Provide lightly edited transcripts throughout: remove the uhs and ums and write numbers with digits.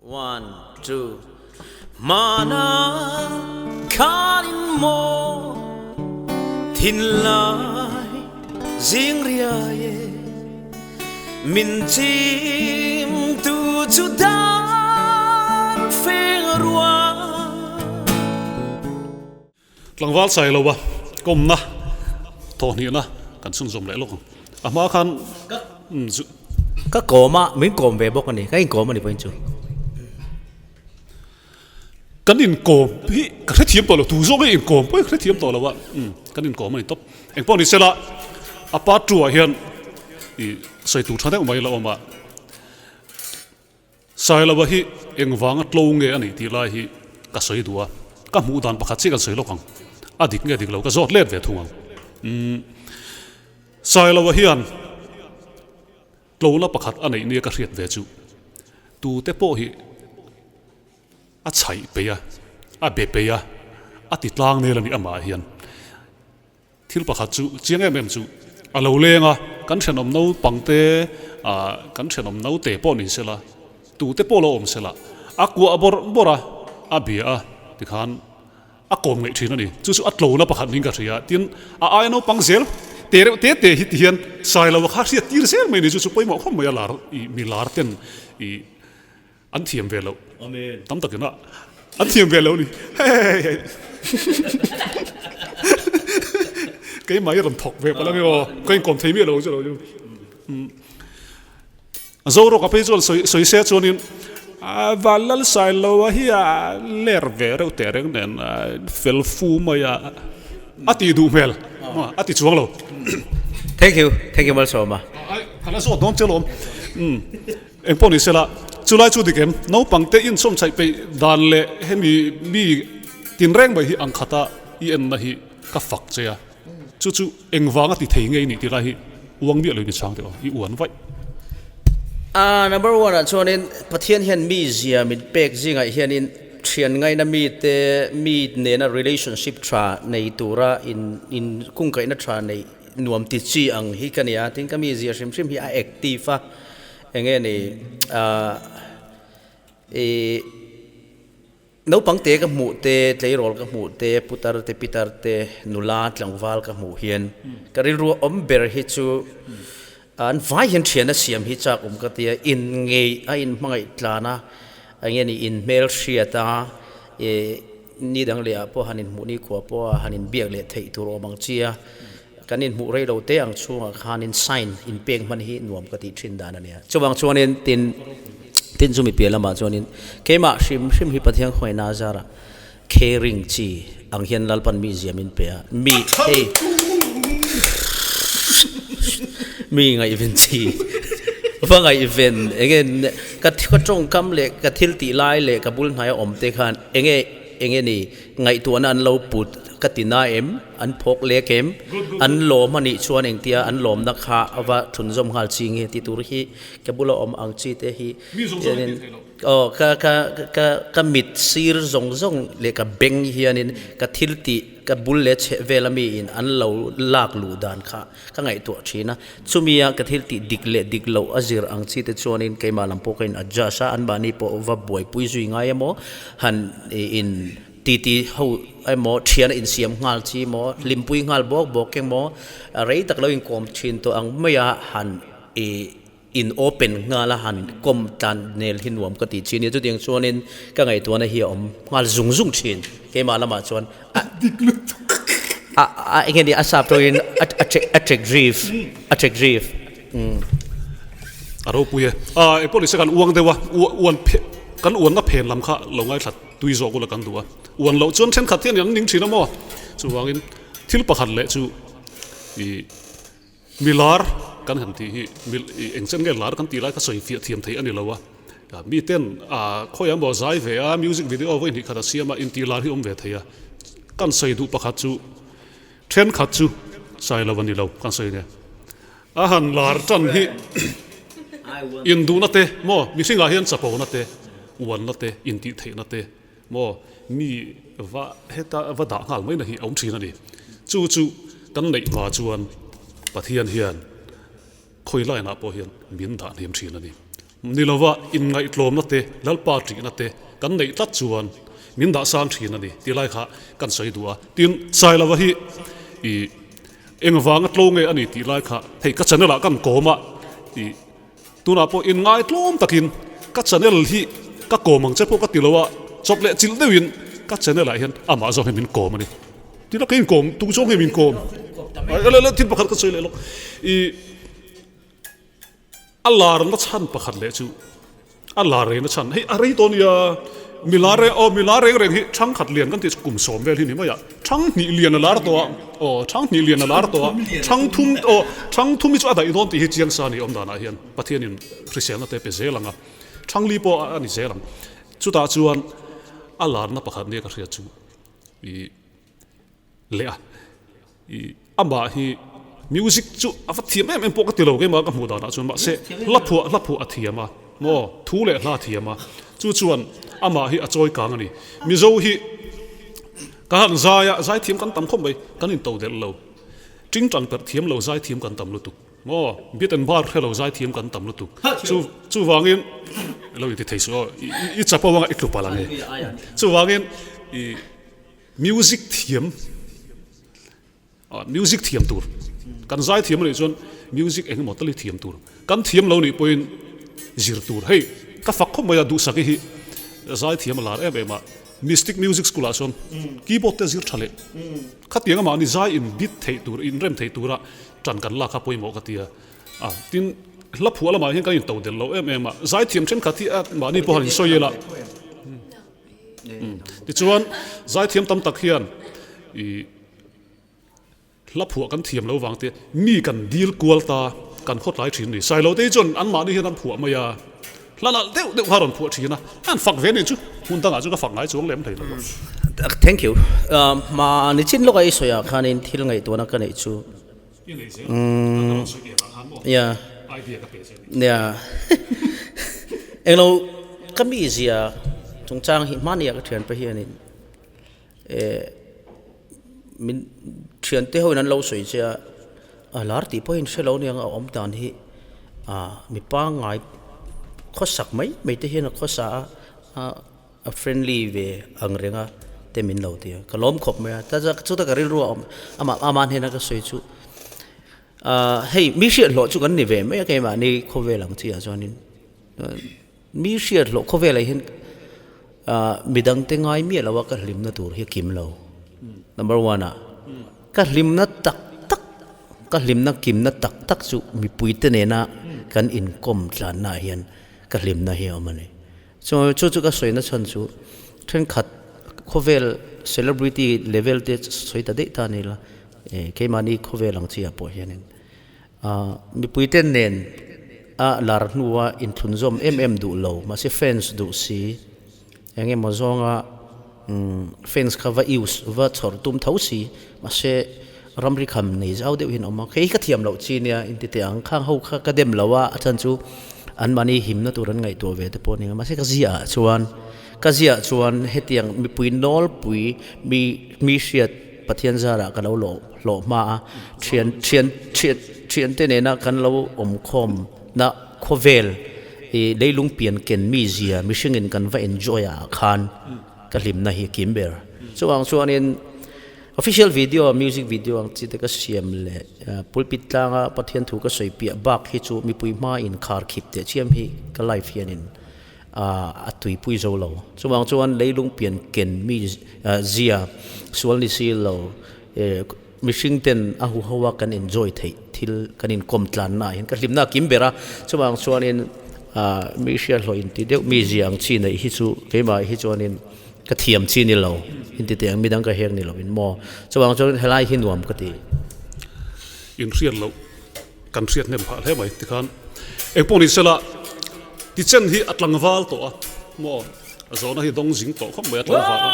One, two, Hmana khanin maw thinlai zing riai e, min chim tu chu dan feng rua. Tlangval sai lo a kawmna thawhhnihna kan chhunzawm leh lawk ang. A hma khan zu. Ka kawm a, min kawm ve bawk a ni. Ka inkawm a ni pawhin chu. Kan inkawm hi ka hrethiam tawh lo, tu zawk hi inkawm pawh hi ka hrethiam tawh lo a, kan inkawm a ni tawp. Engpawh ni sela a part two ah hian ih sawi tur tha deuh mai la awm a. Sailova hi engvanga tlo nge a nih tih lai hi ka sawi duh a, ka hmuh dan pakhat chiah kan sawi lawk ang, a dik nge dik lo ka zawt let ve thung ang. Umm Sailova hian tlona pakhat a neih nia ka hriat ve chu tute pawh hi a chhaih peih a, a be peih a, a ti tlang nel a ni amah hian. Thil pakhat chu chiang em em chu a lo leng a, kan thenawm naupang te ah kan thenawm naute pawh ni sela, tute pawh lo awm sela, a kuah bawrh bawrh a, a bia a tikhan a kawm ngaih thin a ni. Chu chu a tlona pakhat niin ka hria. Tin, a aia naupang zel te reuh te te hi ti hian sai lo a kha hriat tir zel mai a ni. Chu chu pawimawh khawp mai a lar ih mi lar ten ih An thiam ve loh. Tam takin a an thiam ve lo ni. Hei keimah hi rawn thawk ve palh a nge aw. Ka inkawm thei miah lo chu lo chu. Zorawk a phei chuan sawi sawi se chuanin Vanlal Sailoa hi a ler ve reuh teh reng nen fel fu mai a a tih duh hmel a ti chuang lo. Thank you, thank you Malsawma. Ka la zawt dawn che lawm. Engpawh ni sela, chulai chu dik em? Naupang te inchawm chhaih peih dan leh hemi mi tinreng mai hi ang khata i enna hi ka fak che a, chu chu engvanga ti thei ngei nih tih lai hi uang miah lo in i chhang teh aw, i uan vaih. A number one ah chuanin Pathian hian mi zia min pek zingah hianin thian ngaina mite mi nena relationship tha nei tura in in kungkaihna tha nei nuam ti chi ang hi ka nia, tin ka mi zia hrim hrim hi a active a. Enge ni ah i naupang te ka hmuh te, tleirawl ka hmuh te, putar te, pitar te, nula tlangval ka hmuh hian ka rilru a awm ber hi chu an vai hian thian a siam hi chak awm ka tia, in ngei a in hmangaih tlan a, enge ni in hmel hriat a i ni dang leh ah pawh han in hmuh ni khua pawh a han in biak leh theih tur awm ang chi a. Kan inhmuh rei lo te ang chhungah khanin sign inpek hman hi nuam ka tih thin dan a nia. Chuvang chuanin tin tin chumi piah lamah chuanin keimah hrim hrim hi Pathian khawngaihna azarah caring chi ang hian Lalpan mi ziam in pe a, mi hei mi ngaihven chi va ngaihven enge ka ka tawngkam leh ka thil tih lai leh ka bul hnaia awm te khan enge enge ni Ngaihtuahna an lo put ka ti na em? An phawk lek em? An lawm a nih chuan engtia an lawmna kha a va thunzawm nghal chi nge ti tur hi ka bula awm ang chi te hi hianin aw ka ka ka ka mit sir zawng zawng leh ka beng hianin ka thil tih ka bul leh chheh vel ami in an lo lak luh dan kha Ka ngaihtuah thin a, chumia ka thil tih dik leh dik loh a zir ang chi te chuanin keimah lam pawh ka in adjust a, anmahni pawh va buaipui zui ngai emaw, han in titi ho emaw, thian a insiam nghal chi emaw, hlimpui nghal bawk bawk emaw, rei tak lo inkawm thin tawh ang maia han ih in open nghal a, han kawm tlan nel hi nuam ka tih thin a ni. Chutiang chuanin ka ngaihtuahna hi a awm nghal zung zung thin. Keimah lamah chuan a a a eng nge ni a sap tawngin a a a check drift a check drift. A ropui e. A engpawh nise kan uang deuh a, uan phe kan uanna phen lam kha lo ngaithla tui zawk ula kan duh a. Uan loh chuan thenkhat hian an ning thin a maw? Chuvangin thil pakhat leh chu ih Mi lar kan han tih hi mi eng chen nge lar kan tih lai kha sawi fiah thiam theih a ni lo a, mi ten khawi emaw zai ve a music video vawi hnih khat a siam a intih lar hi awm ve thei a, kan sawi duh pakhat chu thenkhat chu sai lo a ni lo kan sawi nia a han lar tan hi induhna te maw mihringah hian chapona te uanna te intih theihna te Maw, mi va heta va dah nghal mai na hi a awm thin a ni. Chu chu kan neih hma chuan Pathian hian khawi line ah pawh hian min dah hniam thin a ni. Ni lova inngaihtlawmna te, Lalpa ṭihna te kan neih tlat chuan min dah sang ṭhin a ni tih lai kha kan sawi duh a. Tin, Sailova hi i engvanga tlo nge a ni tih lai kha hei ka channel ah kan kawm a, i tunah pawh inngaihtlawm takin ka channel hi ka kawm ang che pawh ka ti lo a, chawp leh chilh deuhin ka channel ah hian amah zawk hi min kawm a ni. Tin a ka inkawm tuk zawk nge min kawm? Thil pakhat ka sawi leh lawk i. A larna chhan pakhat leh chu a lar reng na chhan hei a rei tawh nia mi lar reng aw mi lar reng reng hi thangkhat lian kan tih chu kum sawm vel hi ni mai a thang hnih lian a lar tawh a aw thang hnih lian a lar tawh a thang thum aw thang thum hi chu a daih dawn tih hi chiang sa a ni awm danah hian Pathianin hriselna te pe zel ang a thang li pawh a ni zel ang chutah chuan a larna pakhat nia ka hriat chu ih leh a ih amah hi music chu a va thiam em em pawh ka ti lo keimah ka hmuh danah chuan mahse hla phuah hla phuah a thiam a maw thu leh hla a thiam a chu chuan amah hi a chawi kang a ni mizo hi ka han zai a zai thiam kan tam khawp mai kan in to delh lo ting tang perh thiam lo zai thiam kan tam lutuk maw beat and bar hre lo zai thiam kan tam lutuk chu chuvangin lo inti thei suh aw i chapo anga i tlu palh ang e chuvangin ih. Music thiam music thiam tur kan zai thiam anih chuan music eng emaw tal hi thiam tur kan thiam lo nih pawhin zir tur hei ka fak khawp mai a duhsaki hi zai thiam a lar em em a mystic music school ah sawn keyboard te zir tha leh khatiang amah ni zai in bit theih tur in rem theih tura tan kan lak kha pawimawh ka tia a tin hla phuah lamah hian kan in to del lo em em a zai thiam thenkhat hi a mahni pawh han insawi ila. Tichuan, zaithiam tam tak hian ih hla phuah kan thiam lo vang te mi kan dil kual ta kan khawtlai thin a ni. Sailo te hi chuan anmahni hian an phuah mai a, hla nalh deuh deuh kha a rawn phuah thin a, an fak ve nih chu hmun dangah chu ka fak ngai chuang lem thei lo. Thank you. Mahni chin lawka i sawiah khanin thil ngaihtuahna ka neih chu. Yeah. Yeah. Englo ka mi zia chungchang hi hmania ka thian pa hianin eh min thian te hoin an lo sawi che a a lar tih pawhin hre lo aniang a awm dan hi a mi pangngai khawsak mai mai te hian a khawsa a A friendly ve ang reng a te min lo ti a, ka lawm khawp mai a, chuta ka rilru a awm amah ama hnena ka sawi chu ah hei mi hriat hlawh chu kan ni ve mai a keimahni khawvel ang chi ah chuanin mi hriat hlawh khawvelah hian ah midangte ngai miah lo a ka hlimna tur hi a kim lo number one ah ka hlimna tak tak ka hlimna kimna tak tak chu mipuite nena kan inkawm tlanna ah hian ka hlimna hi a awm a ni. Chu chu chu ka sawina chhan chu thenkhat khawvel celebrity level te sawi ta daih ta a ni la, eh keimahni khawvel ang chi ah pawh hianin ah mipui te nen a lar hnua inthlunzawm em em duh lo mahse fans duh si eng emaw zawnga umm fans kha va use va chhawr tum tho si mahse ramri kham nei zau deuh hian a awm a, kei hi ka thiam loh chi nia inti teh ang, khang ho kha ka dem lo a, a chhan chu anmahni himna tur an ngaihtuah ve te pawh a ni ang, mahse ka ziah ah chuan ka ziah chuan hetiang mipui nawlpui mi mi hriat Pathian zarah ka lo lawh hlawh hma a, thian thian thian thian te nena kan lo awm khawm na khawvel ih leilung pian ken mi zia mihringin kan va enjoy ah khan ka hlimna hi a kim ber, chuvang chuanin. Official video, music video ang chi te ka siam leh pulpit tlanga Pathian thu ka sawi piah bak hi chu mipui hma in khar khip teh chiam hi ka life hianin a tuipui zo lo. Chuvang chuan leilung pian ken mi zia sual ni si lo mihring ten a huho a kan enjoy theih thil kan inkawm tlanna ah hian ka hlimna a kim ber a. Chuvang chuanin mi hriathlawh inti deuh mi zia ang chi neih hi chu keimah hi chuanin Ka thiam chi ni lo, inti teh ang midang ka hek ni lo in maw? Chuvang chuan helai hi nuam ka ti. In hriat loh kan hriat hnem phah hle mai tikhan engpawh ni sela tichen hi a tlangval tawh a maw a zawhna hi dawng zing tawh khawp mai a tlangval a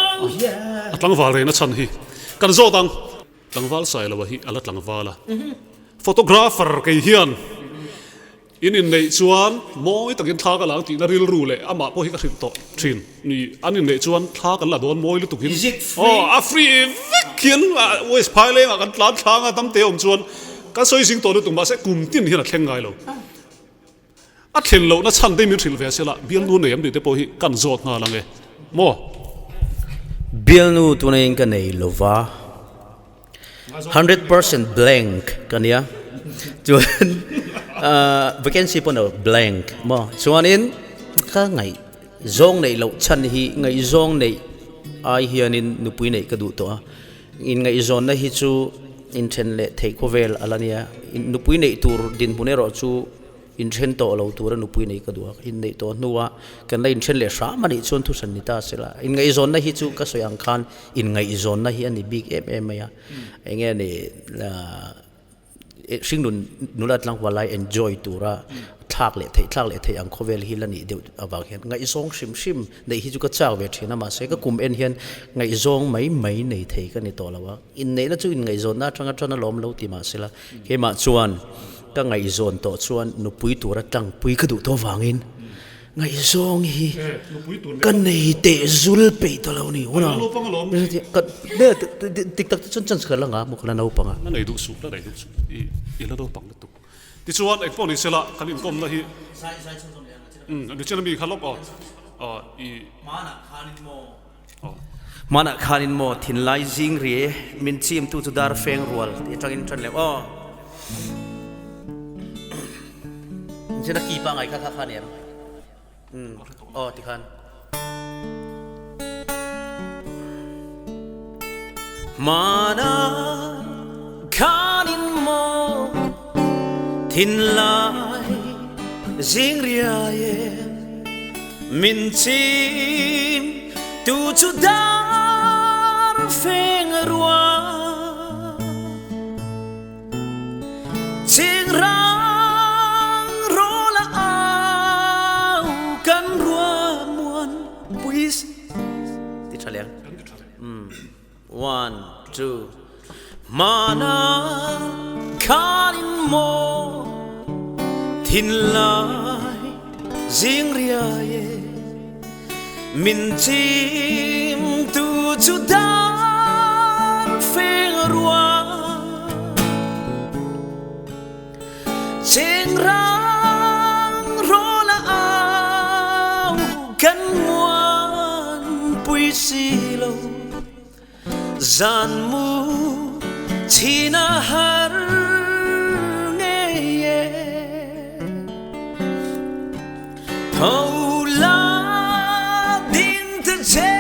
a tlangval reng na chhan hi kan zawt ang. Tlangval Sailoa hi a la tlangval a photographer kei hian In inneih chuan mawi takin thla ka la ang tihna rilru leh amah pawh hi ka hrilh tawh thin. Ni, an inneih chuan thla kan la dawn mawi lutuk in. Is it free? Aw, a free vek hian West Phailengah kan tlan thlang a, damte awm chuan kan sawi zing tawh lutuk mahse kum tin hian a thleng ngai lo. A thlen lohna chhan te min hrilh ve sela, bialnu nei am tih te pawh hi kan zawt nghal ang e maw? Bialnu tunaiin ka nei lova, 100% blank ka nia, chuan vacancy pawh no blank maw, chuanin ka ngaih zawng neih loh chhan hi ngaihzawng neih ai hianin nupui neih ka duh tawh a, Inngaihzawnna hi chu inthen leh theih khawvel a la nia. Nupui neih tur dinhmun erawh chu inthen tawh lo tura nupui neih ka duh a, inneih tawh hnua kan la inthen leh hram a nih chuan thuhran ni ta se la. Inngaihzawnna hi chu ka sawi ang khan inngaihzawnna hi a ni bik em em mai a, eng nge ni Hringnun nula tlangval lai enjoy tura thlak leh theih thlak leh theih ang khawvel hi la nih deuh avang hian ngaihzawng hrim hrim neih hi chu ka chak ve thin a, mahse ka kum en hian ngaihzawng mai mai nei thei ka ni tawh lo a, inneihna chu inngaihzawnna atanga tan alawm lo ti mahsela keimah chuan ka ngaihzawn tawh chuan nupui tura tlangpui ka duh tawh avangin Ngaihzawng hi ka nei teh zul peih ta lo ni hunah ka dik tak te chuan chance ka la ngah maw ka la naupang a. La nei duh suh, la nei duh suh, i i la naupang lutuk. Tichuan engpawh ni sela kan inkawmna hi nichen ami kha lawk aw i. Hmanah khanin maw Hmanah khanin maw thinlai zing ri min chimtu chu dar feng rual tih atangin tan leh aw. Nichen a ki pangai kha kha kha nia aw tikhan. Hmanah khanin maw thinlai zing riai e min chim tu chu dar feng rua Ching rang rawl a au kan rua muan pui ti tha leng. One, two. Mana khanin maw thinlai zing riai e min chim tu chu dar feng rua Cheng rang rawl a au kan muan pui si lo Zan mu chin a har ngei e Tho la ding ta che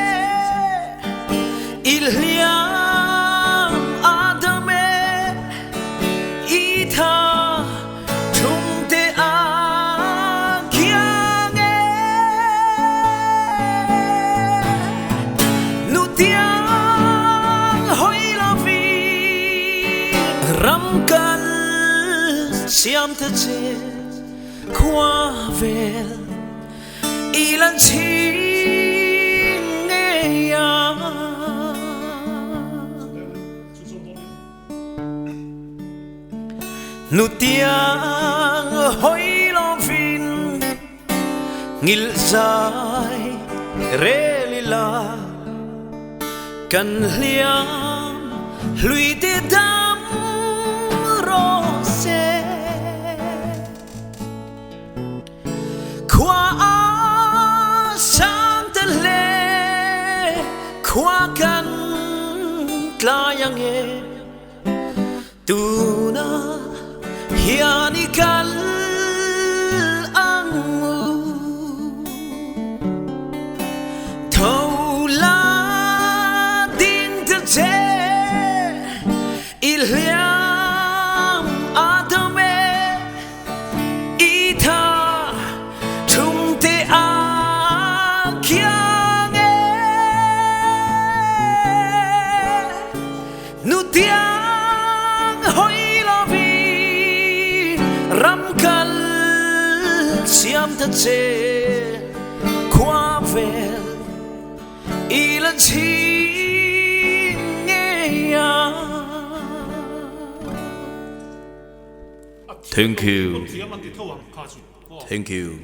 i hliam a dam e i tha thum te a kiang e Nu tiang hoi lovin ram kal siam ta che khua vel i lan ching ngei a. Nu tiang hoi lovin ngil zai rel ila kan hliam hlui te dam rawh se. Khua a sang te hle khua kan tlai ang e tuna hian i kal ang u tho la ding ta che i hliam a dam e I tha thum te a kiang e Nu tiang hoi lovin ram kal siam ta che khua vel i lan ching ngei a. Thank you. Thank you.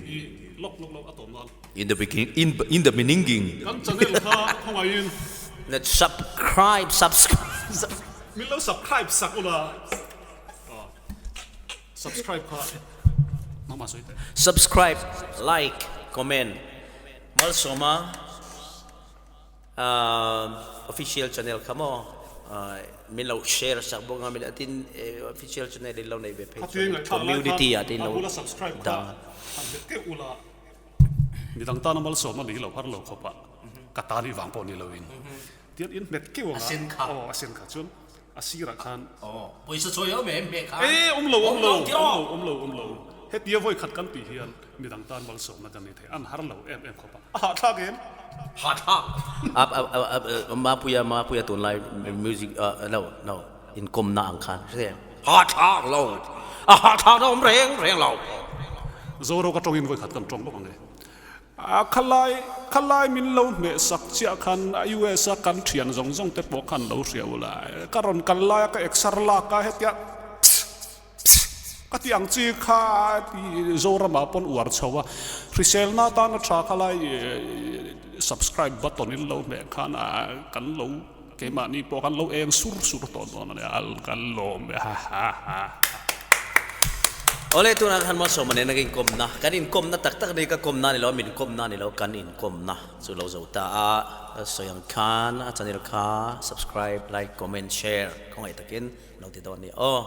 In the beginning, in the beginning. Kan channel kha khawngaihin. Let's subscribe, subscribe. Min lo subscribe sak ula. Subscribe kha. Nangmah sawi teh. Subscribe, like, comment Malsawma official channel kha maw min lo share sak bawk a min tin official channel in lo nei ve phei chuan community ah te in lo dah a. Midang tana malsawmna ni lo har lo khawp a ka ta nih vang pawh ni lo in tian in hmet keuh ang a aw a sen kha chuan a sirah khan pawisa chawi awm em hmeh kha e awm lo awm lo awm lo awm lo hetia vawi khat kan tih hian midang tan malsawmna kan ni thei an har lo em em khawp a a hahthlak em hahthlak mapuia mapuia tunlai music no no inkawmna ang khan hre hahthlak lo a hahthlak na awm reng reng lo. Zoro ka tawngin vawi khat kan tawng bawk ang e. A khalai khalai min lo hmeh sak chiah khan a US a kan thian zawng zawng te pawh khan lo hria ula ka rawn kal lai a ka exer lak a hetia ka ti ang chi kha ti Zoramah pawn uar chho a hriselna atana tha khalai subscribe button in lo hmeh khan a kan lo Keimahni pawh kan lo eng sur sur tawh dawn a nia, kan lawm e ha ha ha. Awle tunah khan Malsawma nena ka inkawmna, kan inkawmna tak tak ni ka kawmna ni lo, min kawmna ni lo, kan inkawmna chu lo zo ta a, ka sawi ang khan a channel kha subscribe, like, comment, share khawngaih takin Lo ti dawn ni aw.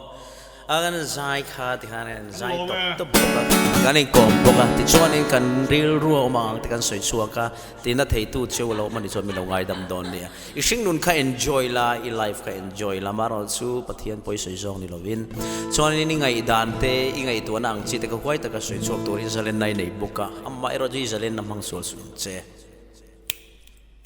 A kan zai kha ti khan kan zai tawp tawp bawk a, kan inkawm bawk a, tichuanin kan rilru a awm ang te kan sawi chhuak a, tina theitu cheu lo awm a nih chuan min lo ngaidam dawn nia. I hringnun kha enjoy la, i life kha enjoy la, amaherawhchu Pathian pawi sawi zawng ni lovin chuanin i ngaihdan te, i ngaihtuahna ang chi te kha huai taka sawi chhuak turin zalenna i nei bawk a, amaherawhchu i zalenna hmang sual suh ang che.